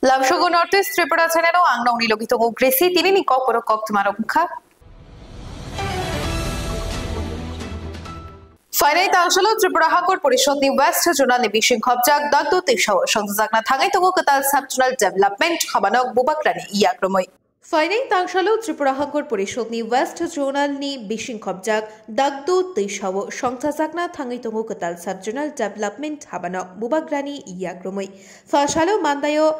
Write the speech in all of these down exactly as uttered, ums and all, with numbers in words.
Lamsogo North East Tripura channel o ang nongni logi tongo Gracie, tinini kokborok koktwma rok wngkha. Phainai tangsalo Tripura Hangkor Porishod ni West Zonal ni bising khopjak Dagdo Twisao songchajakna thangwi tongo kwtal Sub Zonal Development habanok bubagrani yakrumwi. Phainai tangsalo Tripura Hangkor Porishod ni West Zonal ni bising khopjak Dagdo Twisao songchajakna thangwi tongo kwtal Sub Zonal Development habanok bubagrani yakrumwi. Phasalo mandaio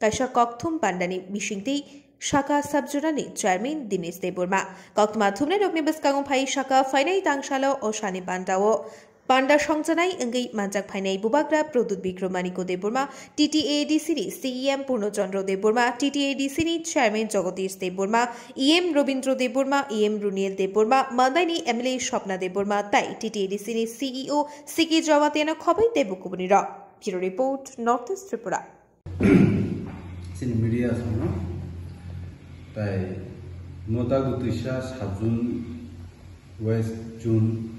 kaisa kokthum pandani bisingtwi saka Sub Zonal ni Chairman Dinesh Debbarma. Koktwma thumnai rokni bwskango phai saka phainai tangsalo o sani pandao panda songchanai wngwi manjak phainai bubagra Pradyut Bikromaniko Debbarma, T T A D C ni C E M Purno Chandra Debbarma, T T A D C ni Chairman Jagadish Debbarma, E M Rabindra Debbarma, E M Runiel Debbarma, mandaini M L A Swapna Debbarma tai T T A D C ni C E O C K Jamatia no khobwi tei bukubuni rok. Bureau Report, North East Tripura. Chini media songno tai Dagdo Twisa Sub Zone, West Zone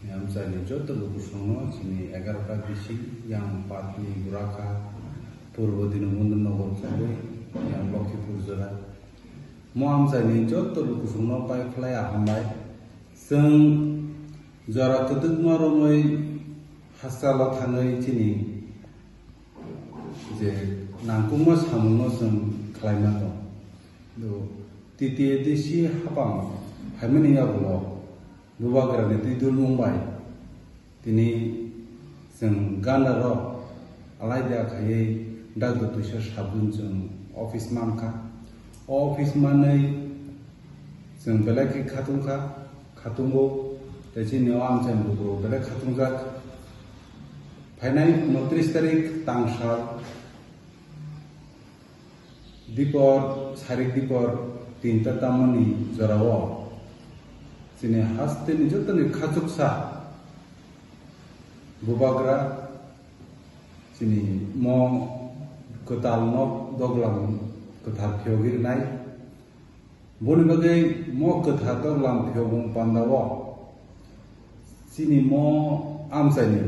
ni amchaini joto lukusongno chini egaroh ta bising yang Patni, Burakha, Purbo Dinobandu Nagar khogwi yang Lokhipur jora. Mo amchaini joto lukusongno pai phlai aham bai. Chwng jora kwdwkma romwi hastalo thangwi chini je nangkukma samungno chwng khlaima tong. Do T T A D C hapang phaimani yagulo bubagrani twi dulmung bai tini chwng gandarok alaida khaiwi Dagdo Twisa Sub Zone chwng office mankha. O office manwi chwng belai khe khatungkha, khatungo, tei chini o amchaini bukhuk belai khatungjak. Phainai unotris tarik tangsal dipor, sarik dipor tinta tammani jorao chini hasteni jotoni khachuksa bubagra chini mo kwtal nok doglam kwthar phiyogwi rwnai. Boni bagwi mo kwthar doglam phiyokmung pandao chini mo amchaini,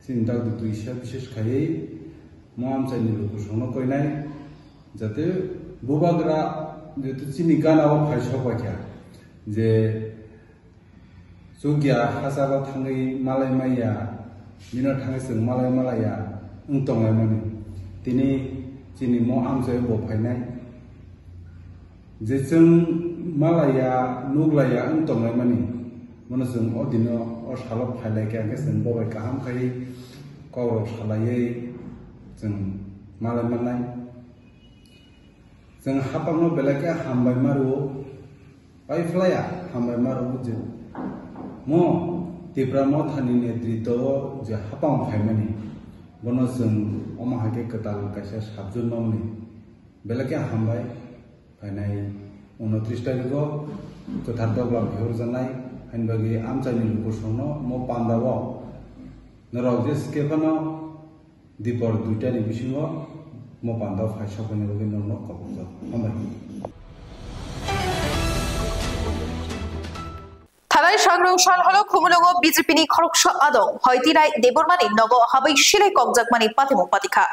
chini Dagdo Twisa bishesh khaiwi mo amchaini lukusongno koinai, jate bubagra jate chini ganao phai sok bai kha je Chukya hachalo thangwi malai maya, bino thangwi chwng malai malaya wng tonglaimani. Tini chini mo amchai bo phainai. Je chwng malaya, nuklaya wng tonglaimani, bono chwng o dino o salo phailai khe, hwnkhe chwng bo bai kaham khai kokrok salaiwi chwng malai mannai. Chwng hapangno belai khe hambai ma rwo. Pai phlaya hambai ma rwgo je mo Tipra Mothani netrito o je hapang phaimani, bono chwng omo hai khe kwtal kaisa Sub Zone mamani belai khe hambai. Phainai unotris tarikgo kwthar doglam phiyokjaknai, haini bagwi amchaini lukusongno mo pandao norok je sike phano Dipor duitani bisingo mo pandao phai sokbaini bagwi norokno kokrokjak. Hambai. Thanai Sangrong Salhoro Khumulwngo B J P ni khoroksa adong Hoitirai Debbarmani nogo habwi silai kokjakmani patimung patikha.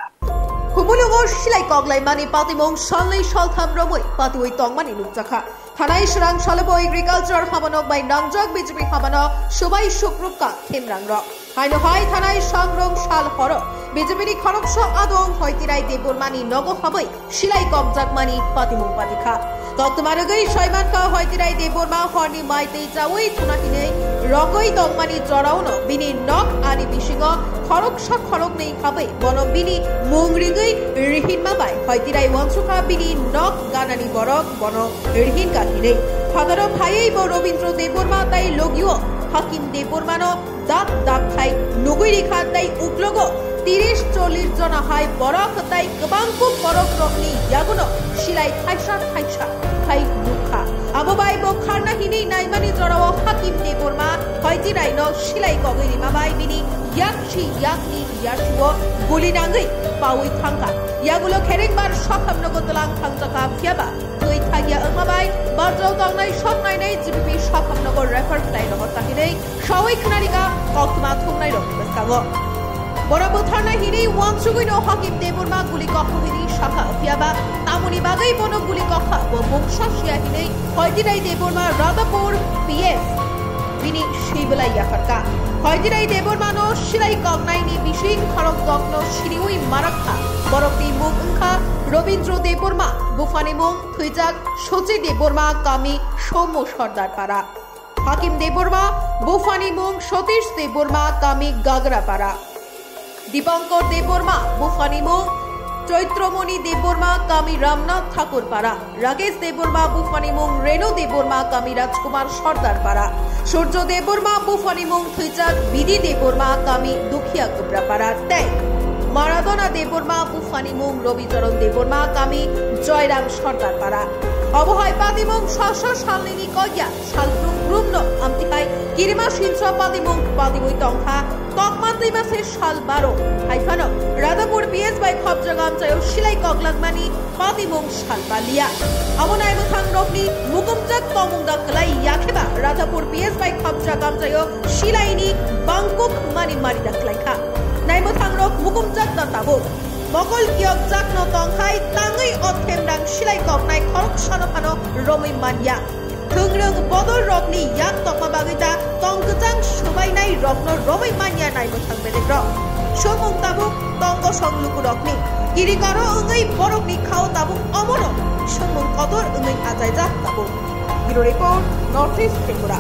Khumulwngo silai koklaimani patimung salnwi saltham romwi patiwi tongmani nukjakha. Thanai srang salobo agriculture habanok bai nangjak B J P habano subai sukrupka khemrangrok. Haino hai thanai sangrong sal horo B J P ni khoroksa adong Hoitirai Debbarmani nogo habwi silai kokjakmani patimung patikha. Koktwma rwgwi soimankha Hoitirai Debbarma horni mai tei chawi thuna hinwi rogwi tongmani jorauno bini nok ani bisingo khoroksa khoroknwi habwi bono bini mung ringwi rihinma bai Hoitirai wansukha bini nok ganani borok bono rihinka hinwi. Phataro phaiwi bo Robindra Debbarma tai logio Hakim Debbarmano dap dap khai nugwi rikha tei uklogo tiris chollish jona hai borok tai kwbangkuk borok rokni yaguno silai thaisa thaisa khai nukha. Abo bai bo kharna hinwi naimani jorao Hakim Debbarma Hoitiraino silai kogwi rima bai bini yak si yakni yasuo guli nangwi pawi thangkha. Yagulo kherengbar sokham nogo tlang thangjakha, phiyaba twi thangya wngma bai barjao tongnai sok nainai G B P sokham nogo refer khlai rohor ta hinwi sawi khwnarikha koktwma thumnairokni bwskango. Bono butharna hinwi uansugwino Hakim Debbarma guli kokha hinwi sakha, phiyaba tamoni bagwi bono guli kokha, bo mungsa siya hinwi Hoitirai Debbarma Radhapur P S bini sibwlai yapharkha. Hoitirai Debbarmano silai koknaini bising khorok kokno siriwi marakha. Borokni mung wngkha Robindra Debbarma, buphani mung thwijak Sochi Debbarma, kami Somu Sordar Para. Hakim Debbarma, buphani mung Satish Debbarma, kami Gagrapara. Dipankor Debbarma, buphani mung Choitromoni Debbarma, kami Ramnath Thakur Para. Rakesh Debbarma, buphani mung Renu Debbarma, kami Rajkumar Sordar Para. Surjo Debbarma, buphani mung thwijak Bidi Debbarma, kami Dukhiya Kubrapara. Tei Maradona Debbarma, buphani mung Robi Charan Debbarma, kami Joyram Sordar Para. Obo hai patimung sasa salnini kokya. Sal brum brum no amtwi hai kirima sinsa patimung patimwi tongkha, kokma twima se sal baro. Hai phano Radhapur P S bai khopjak amchaio silai koklakmani patimung sal palia. Abo naimwthang rokni mukumjak tongmung da kwlai yakheba Radhapur P S bai khopjak amchaio silaini bangkuk mani mari da kwlaikha. Naimwthang rok mukumjak da tabuk. Mokol kiyokjak no tongkhai tangwi o themrang silai koknai khorok sano phano romwi manya. Thwngrwng bodol rokni yak tokma bagwi ta tong kwchang swbainai rokno romwi manya naimwthang bedek rok. Swngmung tabuk tongo song luku rokni. Kiri karo wngwi borokni khao tabuk omono swngmung kotor wngwi achaijak tabuk. Bureau Report, North East Tripura.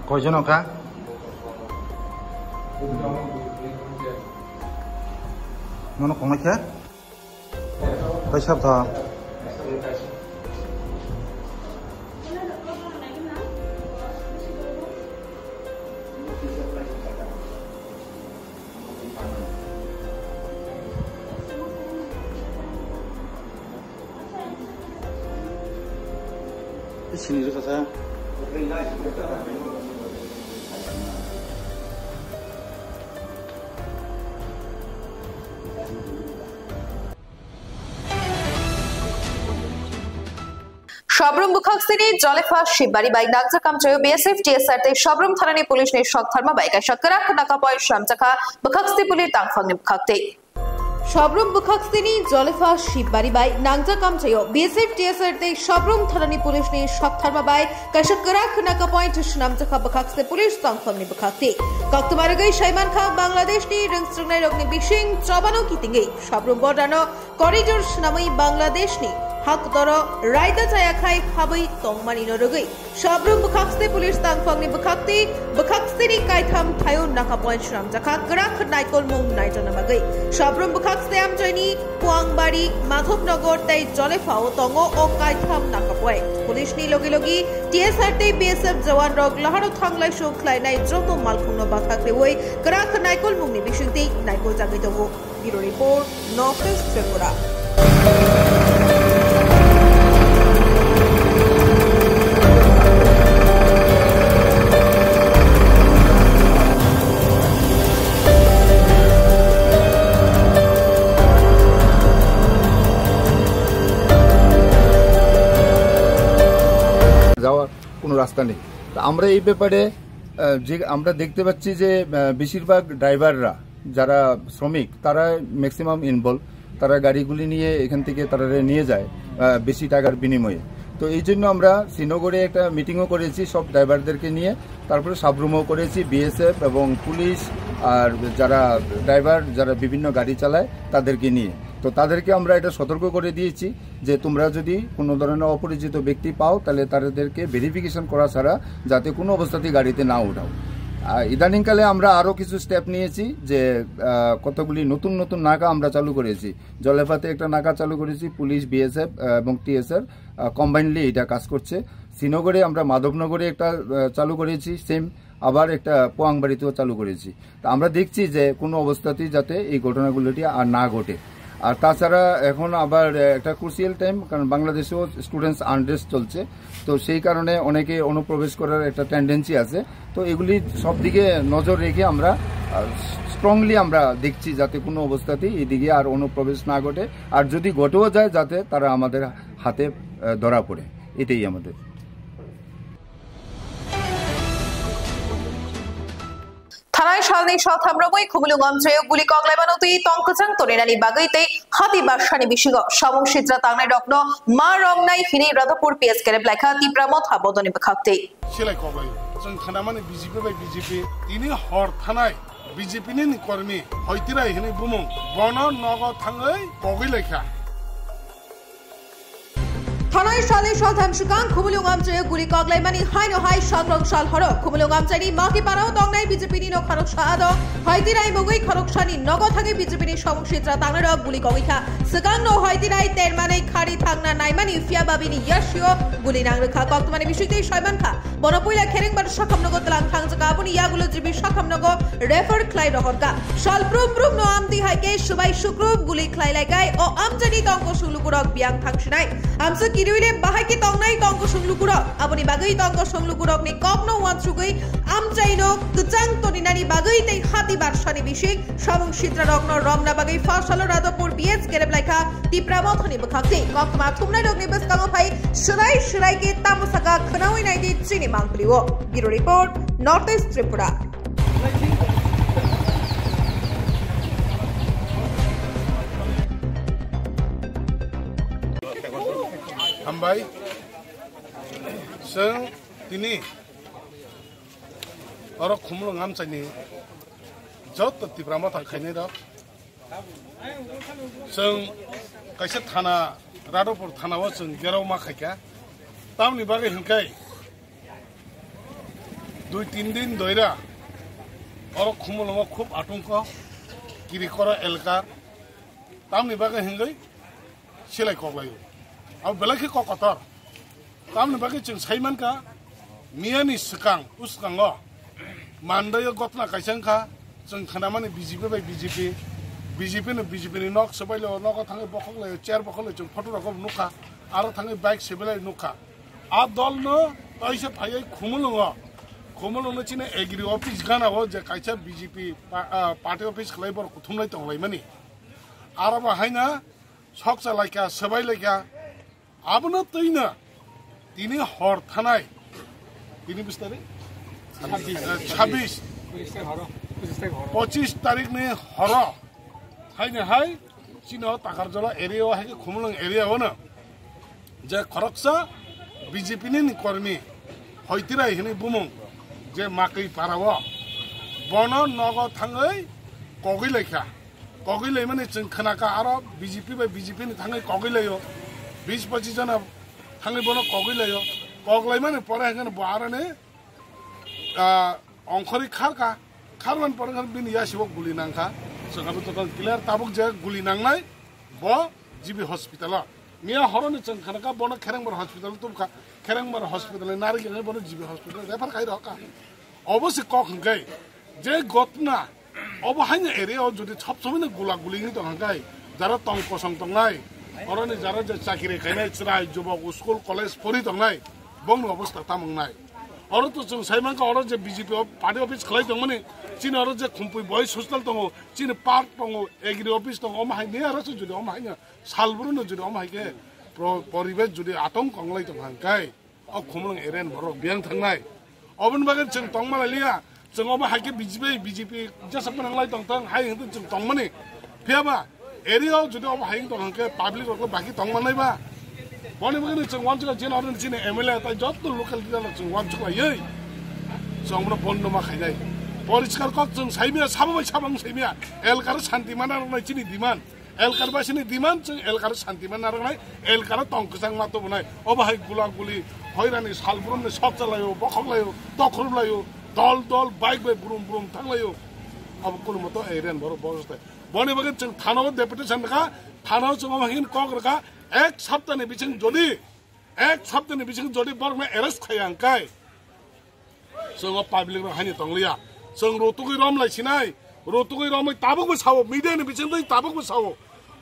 Koijon wngkha? Nono kongnai khe? Kaisa bwthang. Sini rwkha sa. Sabrum bwkhaksini Jolefa Shibari bai nangjak amchaio B S F, T S R tei Sabrum thanani police ni sok tharma bai kaisa kwrak naka point swnamjakha bwkhaksni bwli tangphangni bwkhaktwi. Sabrum bwkhaksini Jolefa Shibari bai nangjak amchaio B S F, T S R tei Sabrum thanani police ni sok tharma bai kaisa kwrak naka point swnamjakha bwkhaksni police tangphangni bwkhaktwi. Koktwma rwgwi saimankha Bangladeshni rwngsrwngnairokni bising chobano kitingwi Sabrum borderno Corridor swnamwi Bangladeshni hakdoro raida chaya khai phabwi tongmani no rwgwi Sabrum bwkhaksni police tangphangni bwkhaktwi bwkhaksini kaitham thaio naka point swnamjakha kwrak naikolmung naijana bagwi. Sabrum bwkhaksni amchaini Puangbari, Madhobnagar tei Jolephao tongo o kaitham naka point. Police ni logi logi T S R tei B S F jawan rok laharo thanglai suk khlainai joto malkhungno bathak rewi kwrak naikolmungni bisingtwi naikoljagwi tongo. Bureau Report, North East Tripura. যাওয়ার কোনো রাস্তা নেই। তা আমরা এই ব্যাপারে, আহ, যে আমরা দেখতে পাচ্ছি যে, আহ, বেশিরভাগ ড্রাইভাররা যারা শ্রমিক, তারা ম্যাক্সিমাম ইনভলভ, তারা গাড়িগুলি নিয়ে এখান থেকে তারা নিয়ে যায়, আহ, বেশি টাকার বিনিময়ে। তো এই জন্য আমরা শ্রীনগরে একটা মিটিংও করেছি সব ড্রাইভারদেরকে নিয়ে, তারপরে সাবরুমও করেছি বিএসএফ এবং পুলিশ আর যারা ড্রাইভার, যারা বিভিন্ন গাড়ি চালায় তাদেরকে নিয়ে। তো তাদেরকে আমরা এটা সতর্ক করে দিয়েছি যে তোমরা যদি কোনো ধরনের অপরিচিত ব্যক্তি পাও, তাহলে তাদেরকে ভেরিফিকেশন করা ছাড়া যাতে কোনো অবস্থাতেই গাড়িতে না উঠাও। আর ইদানিংকালে আমরা আরও কিছু স্টেপ নিয়েছি যে, আহ, কতগুলি নতুন নতুন নাকা আমরা চালু করেছি। জলেফাতে একটা নাকা চালু করেছি, পুলিশ, বিএসএফ, আহ, এবং টিএসআর, আহ, কম্বাইনলি এটা কাজ করছে। শ্রীনগরে আমরা মাধবনগরে একটা, আহ, চালু করেছি, সেম আবার একটা পোয়াংবাড়িতেও চালু করেছি। তা আমরা দেখছি যে কোনো অবস্থাতেই যাতে এই ঘটনাগুলোটি আর না ঘটে। আর তাছাড়া এখন আবার, আহ, একটা ক্রুশিয়াল টাইম, কারণ বাংলাদেশেও স্টুডেন্টস আনরেস্ট চলছে, তো সেই কারণে অনেকে অনুপ্রবেশ করার একটা টেন্ডেন্সি আছে। তো এগুলি সব দিকে নজর রেখে আমরা, আহ, স্ট্রংলি আমরা দেখছি যাতে কোনো অবস্থাতেই এদিকে আর অনুপ্রবেশ না ঘটে, আর যদি ঘটেও যায় যাতে তারা আমাদের হাতে আহ, ধরা পড়ে, এটাই আমাদের। Thanai salni saltham romwi Khumulwng amchaio guli koklaimano twi tong kwchang toninani bagwi tei hati barsani bisingo samung sitra tangnairokno ma romnai hinwi Radhapur P S kerep laikha Tipra Motha bodoni bwkhaktwi. Silai koklai. Chwng khnamani B J P bai B J P tini hor thanai B J P ni kormi Hoitirai hinwi bumung bono nogo thangwi kogwi laikha. Thanai salni saltham swkang Khumulwng amchaio guli koklaimani haino hai sakrong sal horo Khumulwng amchaini Makiparao tongnai B J P ni nok khoroksa ado Hoitirai mungwi khoroksani nogo thangwi B J P ni samung sitra tangnairok guli kogwi kha. Swkangno Hoitirai termanwi khari thangna naimani phiya ba bini yasio guli nang rwkha. Koktwmani bisingtwi saiman kha. Bono puila Kherengbar sakhamnogo tlang thangjak, aboni yagulo G B sakhamnogo refer khlai rohorkha. Sal prum prumno amtwi hai khe swbai sukrup guli khlai laikai o amchaini tongkosong lukurok biyang thangsinai. Amsa kiruile bahai khe tongnai tongkosong lukurok. Aboni bagwi tongkosong lukurokni kokno uansugwi amchaino kwchang toninani bagwi tei hati barsani bising samung sitrarokno romna bagwi pha salo Radhapur P S kerep laikha Tipra Mothani bwkhakni koktwma thumnairokni bwskango phai swrai swrai khe tamo saka khwnaui naidi chini mangpili o. Bureau Report, North East Tripura. Hambai, chwng tini oro Khumulwng amchaini joto Tipra Motha khainairok, chwng kaisa thana, Radhapur thanao chwng gerao ma khaikha. Tamni bagwi hwnkhe dui tin din doira oro Khumulwngo khub atungko, Kirikora elkar. Tamni bagwi hwnkhe silai koklaio. Abo belai khe kok kotor. Tamni bagwi chwng sai mankha, miyani swkang, uskango mandaio gotna kaisa wngkha, chwng khnamani B J P bai B J P, B J P no B J P ni nok swbai laio, nogo thangwi bokhok laio, chair bokhok laio, chwng photo rokbo nukha, aro thangwi bike swbai lai nukha. A dol no kaisa phaiwi Khumulwngo, Khumulwngno chini agri office gana o je kaisa B J P pa-, ah, party office khlai borok kuthumlai tonglaimani. Aro bo haino sokcha laikha, swbai laikha. Abono twino tini hor thanai, tini bis tarik? Sabbish. Eh, sabbish. Pochisni horo. Pochisni horo. Pochisni tarikni horo. Haino hai, chini o Takarjala area o hai khe Khumulwng area o no. Je khoroksa B J P ni kormi, Hoitirai hinwi bumung, je Makwi para o. Bono nogo thangwi kogwi laikha. Kogwi laimani chwng khnakha, aro B J P bai B J P ni thangwi kogwi laio, bis pochis jona thangwi bono kogwi laio. Kok laimani pore hwnkhe bo aroni, ah, ongkhorwi kharkha, kharmani pore hwnkhe bini yasibo guli nangkha. Chwng abo joto clear tabuk je guli nangnai bo G B hospital o. Miya horoni chwng khnakha bono Kherengbar hospital tubkha, Kherengbar hospital ni narwk yang bono G B hospital refer khai rokha. Obo se kok hwnkhe je gotna Obo haino area o jodi sob somoi no gula guli wngwi tong hwnkhe, jara tong kosong tongnai, oroni jara je chakiri khainai chwrai jubok school college pori tongnai, bongni obostha tamo wngnai. Oro to chwng sai mankha, oro je B J P o party office khlai tongmani, chini oro je Khumpui boys hostel tongo, chini park tongo, agri office tongo, omo hai ni aro se jodi omo haino salbrum no jodi omo hai khe pro-, poribesh jodi atong konglai tong hwnkhe, O Khumulwng area ni borok biyang thangnai. Oboni bagwi chwng tongma lai liya. Chwng obo hai khe B J P, B J P jesa phwnang lai tong thang, hai hwnkhe chwng tongmani. Phiya ba area o jodi obo hai tong hwnkhe public rok baki tong manai ba. Boni bagwi chwng uansukha, jeni oro chini M L A tai joto local leader rok chwng uansuk laiwi chwng bono bondo ma khainai. Poriskar kok chwng saimya, sabo bai sabo wng saimya. Elkar santi mana rok nai chini demand. Elkar basini demand, chwng elkar santi man narwknai, elkar tong kwchang ma tubunai. Obo hai gula guli, hoirani salbrumni sok chalaio, bokhok laio, tokhrum laio, dol dol, bike bai brum brum thang laio. Abo kunu moto area ni borok bostai. Boni bagwi chwng thana o deputation rwkha, thana o chwng omo hin kok rwkha, ek saptani bising jodi, ek saptani bising jodi borokno arrest khaiya hwnkhe, Chwng o public rok haino tongliya. Chwng rutugwi rom lai sinai. Rutugwi romwi tabukbo sao, media ni bisingtwi tabukbo sao.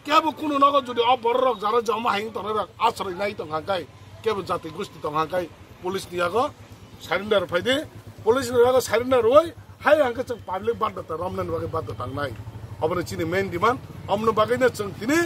Kebo kunu nogo jodi o borok rok jara jama hai tongnai rok asroi nai tong hangkai, kebo jati gosti tong hangkai, police ni yago surrender phaidi. Police ni yago surrender rwui Hai hwnkhe chwng public baddhota romnani bagwi baddhota wngnai. Obono chini main demand. Omoni bagwino chwng tini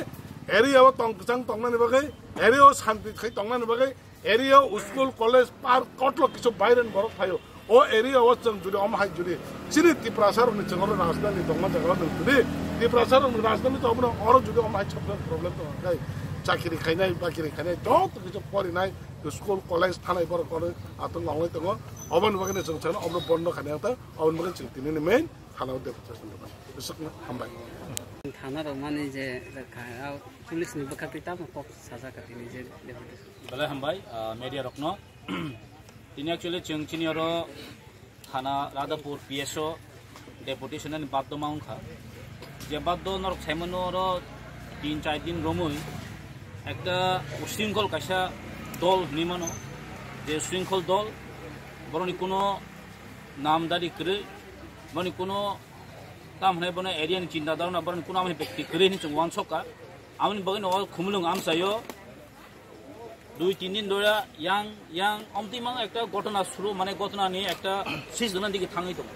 area o tong kwchang tongnani bagwi, area o shanti khai tongnani bagwi, area o school, college, park, kotlo kisu baireni borok phaio. O area o chwng jodi omo hai jodi chini Tiprasa rokni chwng oro rajdhani tongma jaga o chwng jodi Tiprasa rokni rajdhani tongmano oro jodi omo hai chapter problem tong khe chakiri khainai, bakiri khainai, joto kisu porinai, school, college thanai borok oro atwng ongwi tongo. Oboni bagwino chwng chwngno obono bondo khainai ta, oboni bagwi chwng tinini main thana o deputation rwmani. Bwswkno hambai. Thana rwmani je rwkha, o police ni bwkha twi tamo kok sajak tini je deputation. Belai hambai, ah, media rokno. Tini actually chwng chini oro thana Radhapur P S O deputation ani baddo ma wngkha. Je baddo norok saimano oro tin char din romwi ekta usringkhol kaisa dol hinwi mano. Je usringkhol dol, borokni kuno namdari kwrwi, borokni kuno tam hwnwi bono area ni chinta dharna, borokni kuno amoni bekti kwrwi hinwi chwng uansukha. Amoni bagwino o Khumulwng amchaio dui tin din dhora yang, yang omtwi mang ekta ghotona suru, mane ghotona ni ekta sis gwnang digi thangwi tongo.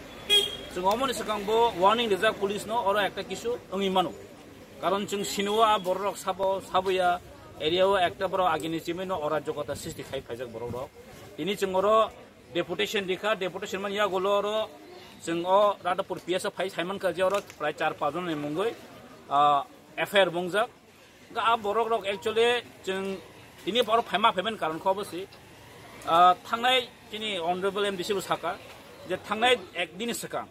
Chwng omoni swkang bo warning rijak police no, oro ekta kisu wngwi mano. Karon chwng sini o a borok rok sabo, saboya area o ekta borok agini chimino orajokota sristi khai phaijak borok rok. Tini chwng oro deputation rikha, deputation man yagulo oro chwng o Radhapur P S o phai saimankha je oro prai char pach jon ni mungwi, ah, F I R bongjak. Ga a borok rok actually chwng tini borok phaima phaiben karon kho bo si, ah, thangnai chini honorable M D C bo saka je thangnai ek din swkang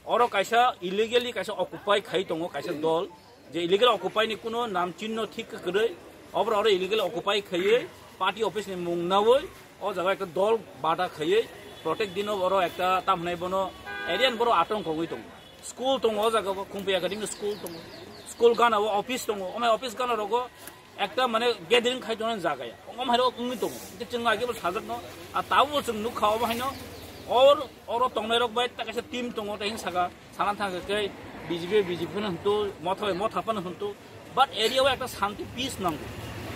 oro kaisa illegally kaisa occupy khai tongo kaisa dol, je illegal occupy ni kuno nam chinno thik kwrwi, oboro oro illegal occupy khaiwi party office ni mung nawi o jaga ekta dol bada khaiwi protect dino oro ekta tam hwnai bono area ni borok atong kogwi tongo. School tongo o jaga o, Khumpi Academy school tongo, school gana o office tongo, omai office gana rogo ekta mane gathering khai tongnani jaga ya. Omo hai rok wngwi tongo. Hingke chwng lagi bo sajak no. A tabuk bo chwng nukha omo haino. Or, oro tongnai rok bai ta kaisa team tongo, ta hing saka. Sana thang khe B J P, B J P no hwntu, motha bai motha phano hwntu. But area o ekta shanti peace nango.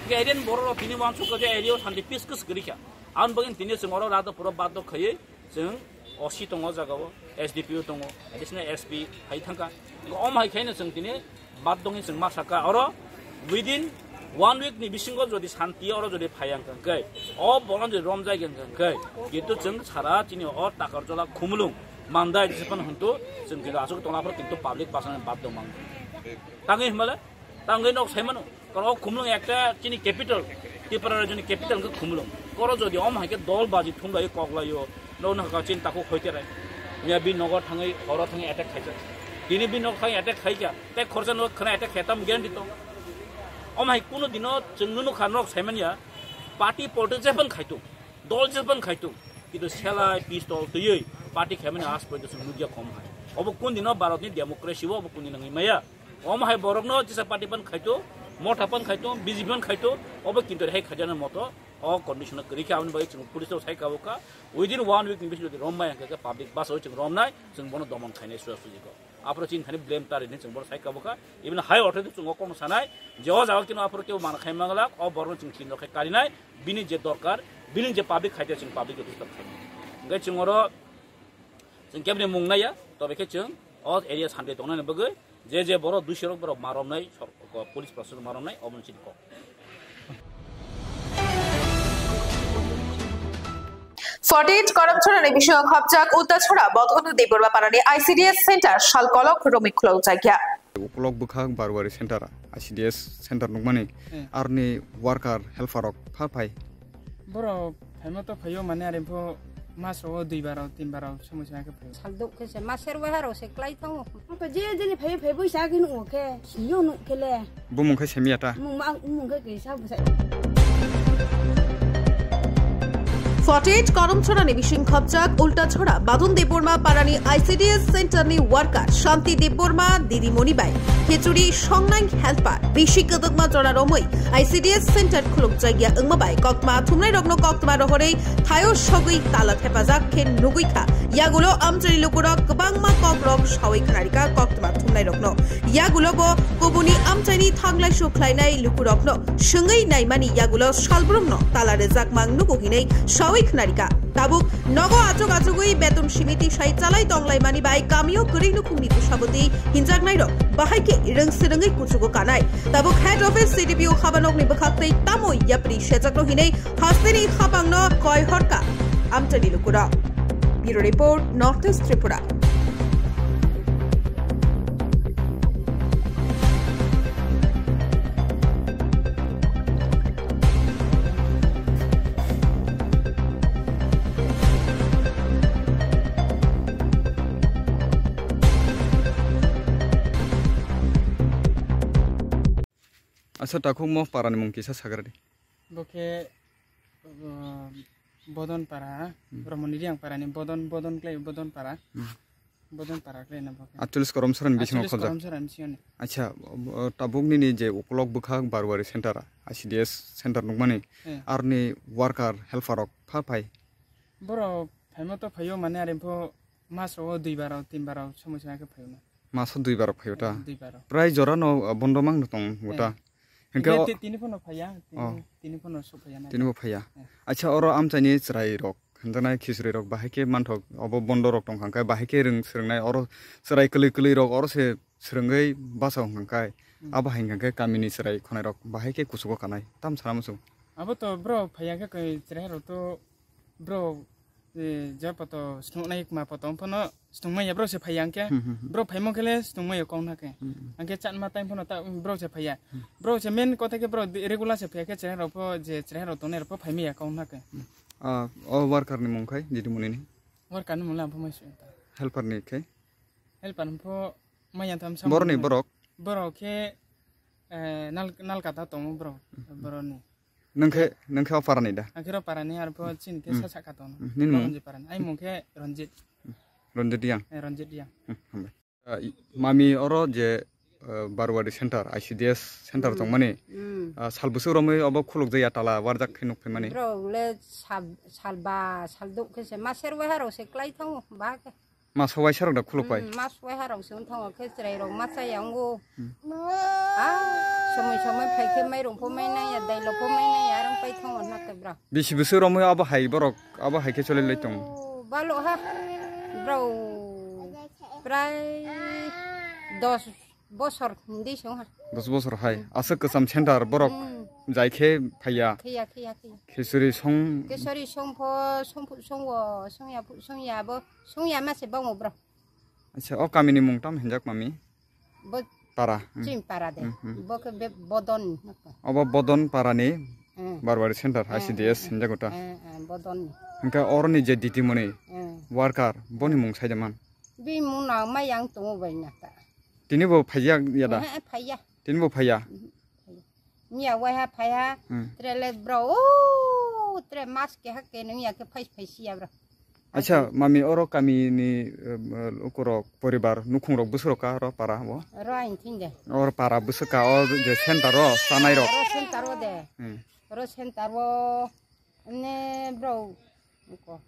Hingke area ni borok rok tini uansuk kha je area o shanti peace kwswk kwrwi kha. Aboni bagwi tini chwng oro Radhapur o baddo khaiwi chwng O C tongo o jaga o, S D P O tongo, additional S P hai thangkha. Omo hai khaino chwng tini Baddongni chwng ma sakha oro within one week ni bisingo jodi shanti oro jodi phai ang khe, o bono jodi romjai ang khe, kintu chwng sara chini o Takarjala Khumulwng Mandai jese phano hwntu chwng kintu aswk tongna phano kintu public bachana Baddong mang. Tangwi hwnbale tangwi nok saimano, karon o Khumulwng ekta chini capital, Tripura rajyoni capital khe Khumulwng. Koro jodi omo hai khe dol baji thumlai koklaio, no no ka chin takhuk hoite rai. Miya bini nogo thangwi, oro thangwi attack khaijak. Tini bini nogo thangwi attack khaikha. Tei khorsa no khna attack khe tam guarantee to. Om hai kuno dino chwng nunu kha nok saimanya party politics jephang khaitu. Dol jephang khaitu. Kintu selai pistol twiwi party khaimani as poito chwng nukya khom hai. Obo kun dino Bharat ni democracy o obo kun dino wngwi maya. Om hai borok no jesa party pan khaitu, motha pan khaitu, B J P pan khaitu, obo kintu hai khajana moto o condition kwrwi kha aboni bagwi chwng police rok sai kabo kha. Within one week ni bisingo jodi rom maya hwnkhe public bus o chwng romnai, chwng bono domon khainai suja suji kok. Aphuru chini thani blame ta rini chwng bono sai kabo kha. Even high authority chwng o kokno sanai je o jaga kino aphuru kebo mana khai manglak, o borok chwng chini rok khai karinai, bini je dorkar, bini je public khaite chwng public jotto khai. Hwnkhe chwng oro chwng kebni mung naiya, tobe khe chwng o area sante tongnani bagwi je je borok duiso rok borok ma romnai sor-, police proshashan ma romnai obo chini kok. Forty eight Karamchara ni bisingo khapjak Ultachhora Bodhonu Debbarma Parani I C D S Center sal kolok romwi khulokjakya. Ukolok bwkhak Barwari Center, I C D S Center nukmani, hmm, arni worker helper rok pha phai. Borok phaima to phaio mane, are pho mas rogo dui baro, tin baro somoi se khe phaio. Sal dok khe se maser waharo se klai tongo. Ang to je jeni phai phai boi sa khe nuko khe, sio nuk khe le. Bumung khe semia ta. Mung ma, mung khe kisa bwsai. Forty eight Karamchara ni bising khapjak Ultachhora Badon Debbarma Parani I C D S Center ni worker Shanti Debbarma didimoni bai khichuri songnai helper bisi kwdwkma jora romwi I C D S Center khulukjakya wngma bai koktma thumnai rokno koktma rohorwi thaio sogwi tala thepajak khe nugwi kha. Yagulo amchaini lukurok kwbangma kokrok sawi khnarikha koktwma thumnairokno. Yagulo bo kubuni amchaini thanglaisu khlainai lukurokno swngwi naimani yagulo salbrumno tala rwjakmang nugo hinwi sawi khnarikha. Tabuk nogo achuk achugwi beton simiti sai chalai tonglaimani bai kamio kwrwi nukhungni bwsabwtwi hinjaknairok bahai khe rwngswrwngwi kuchugo kanai. Tabuk head office C D P O habanokni bwkhaktwi tamoi yapri sejakno hinwi hasteni habangno koi horka amchaini lukurok. Bureau Report, North East Tripura. Asa takhuk mo parani mung kisa sagradi. Bo khe, uh, Bodon para, hmm, Romoni Riang parani Bodon, Bodon klai Bodon para. Hmm. Bodon para klai na bo khe. Atcholish Koromsarani bisingo Atcholish khobjak. Koromsarani bisingo ni. Acha, uh, tabuk nini je ukolok bwkhak Barwari center, I C D S center nukmani, eh, arni worker helper rok pha phai. Boro phaima to phaio mane are pho mas ro dui baro tin baro somoi somoi khe phaio na. Maso dui bar phaio ta? Dui bar. Prai jora no, uh, bondo mang tong uta. Eh. Hingke hingke o ti-, tini phano phaiya, tini, oh, tini phano sok phaiya na. Tini bo phaiya. Eh. Acha, oro amchaini chwrai rok, hwnjaknai khichri rok bahai khe manthok, obo bondo rok tong kha khe bahai khe rwng swrwngnai, oro chwrai kwlwi kwlwi rok oro se swrwngwi basa wng kha khe, hmm, abo hai khe kamini chwrai khonai rok bahai khe kuchugo kanai, tam sana muchung. Abo to bro phaiya khe koi chwrai rok to bro, eh, ja poto snungnai ma poto phano snungmaya bro se phaiya hwnkhe. Hmm, hmm, hmm. Bro phaimo khe le snungmaya kok hwnkhe. Hmm, hmm. Hwnkhe chatma time phano ta bro se phaiya. Hmm. Bro se main kotha khe bro di-, regular se phaiya khe chwrai rok pho je chwrai rok tongnai rok pho phaimaya kok hwnkhe. Hmm. Ah, o worker ni mung khai didi muni ni? Worker ni mung le ang pho mai sui ta. Helper ni khai? Helper pho maya tham sam. Borok ni borok? Borok khe, eh, nal, nal kata tongo bro. Hmm, hmm. Borok ni. Nung khe, nung khe o parani da? Ang khe ro parani, ar pho chini khe, hmm, sa saka tono. Hmm, nini mung? Babanji parani. Ai mung khe Ranjit. Ranjit Yang? Eh, Ranjit Yang. Hmm, hambai. Ah, i-, mami oro je, ah, Barwari center, I C D S center, hmm, tongmani. Hmm. Ah, sal bwswk romwi obo khuluk jaya tala warjak khe nuk phaimani. Bro le sal, sal ba, sal duk khe se maser waharo se klai thango, ba khe. Mas waisa rok da khuluk pai? Hmm, mas waisa rok se wng thango khe chwrai rok ma chaya wngo. Hmm. Ah, somoi somoi phai khe mairung pho mai nang ya, dailok pho mai nang ya, arang pai thango hwnkhe bro. Bisi bwswk romwi abo hai borok, abo hai khe choli lai tongo? Oh, balo ha. Bro, prai dos bosor hindi song ha. Dos bosor hai. Hmm. Aswk kwcham center borok, hmm, jai khe phaiya. Khaiya, khaiya, khaiya. Khichuri song. Khichuri song pho, song phu, song wo, song ya phu, song ya bo, song ya ma se bango bro. Acha, o kamini mung tam hinjak mami? Bo para, hmm. Chini para de. Hmm, hmm. Bo khe be Bodon. Obo Bodon parani, hmm, Barwari center, hmm, I C D S, hmm, hinjak ota. Hmm, hmm, Bodon. Hingke oroni je didi muni, hmm, worker, boni mung sai de man? Bi mung na ma yang tongo bai na ta. Tini bo phaiya ya da? Hmm, phaiya. Tini bo phaiya? Hmm, phaiya. Miya waiha phaiha, hmm, tre le bro, o, tre mas keha ke nung ya khe phai phai siya bro. Acha, mami, oro kami ni, eh, ukurok poribar nukhung rok bwswk rok ka oro para bo? Oro ain thing de. Oro para bwswk ka, o je center o chanai rok. Oro center o de. Hmm. Oro center o ne bro. Ko.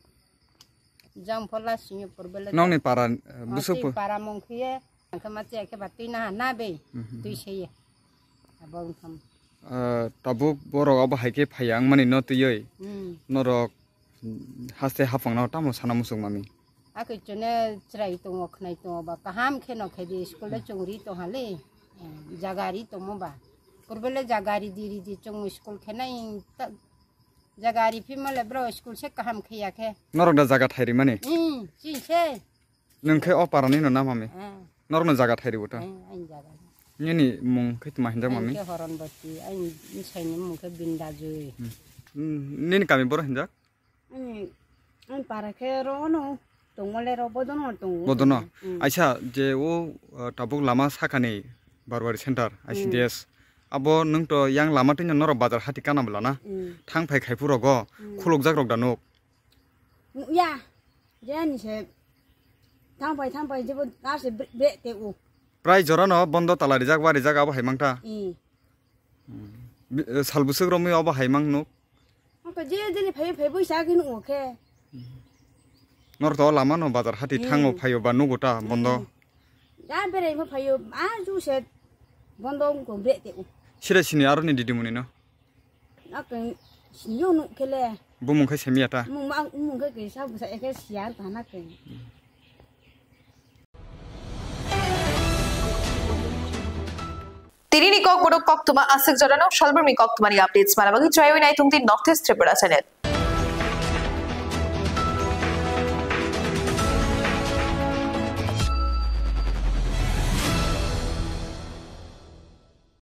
Jang phola singyo porbele. Nokni para, eh, ah, bwswk twi po- para mung khiye. Angkhe ma che khe ba twi na na be. Mhm. Twi seye. Abo wngtham. Ah, tabuk borok abo hai khe phaiya wngmani no twiwi. Hmm. Norok, mm, haste haphang no tamo sana muchung mami? Akhe chwne chwrai tongo, khnai tongo ba kaham khe no khe di school le, hmm, chwng ri tong ha le. Hmm, jaga ri tongmo ba. Porbele jaga ri di ri di chwng school khe nai ta-, jaga ri phimale bro school se kaham khiya khe. Norok da jaga thai rimani? Hmm, chini se. Nwng khe o parani no na mami? Hmm. Norok no jaga thai ribo ta? Hmm, ani jaga. Nini mung khe tma hinjak mami? Ani khe Horonboti, ani bwsaini mung khe Bindajui. Hmm. Hmm, nini kami boro hinjak? Ani, ani para khe ro no. Tongmole ro bodono tongo. Bodono. Mm. Aisa je o, uh, tabuk lama sakani Barwari center, mm, I C D S. Abo nwng to yang lama twino norok bazar hati kana bwlana. Mm. Thang phai khai phuru rogo, mm, khulukjak rok da nuk. Nukya. Je ani se thang phai thang phai jebo ase bre, bre te u. Prai jora no bondo tala rijak, wa rijak abo hai mangta. Mm. Mm. Bi-, eh, sal bwswk romwi abo hai mang nuk. Ang to je jeni phai phai bui sa gini o khe. Norok to o lama no bazar hati thango phaio ba nugo ta bondo. Hmm. Ja berai mo phaio, a ju se bondo ko bre te u. Sira sini aro ni didi muni no? Nakeng sini yo nuk kele. Bumung khai semiya ta? Mung ma, mung khai ke sa busa eke siya ta nakeng. Tini ni Kokborok koktwma aswk jorano salbrumni koktwmani updates manabagwi chaywi naitung di North East Tripura channel.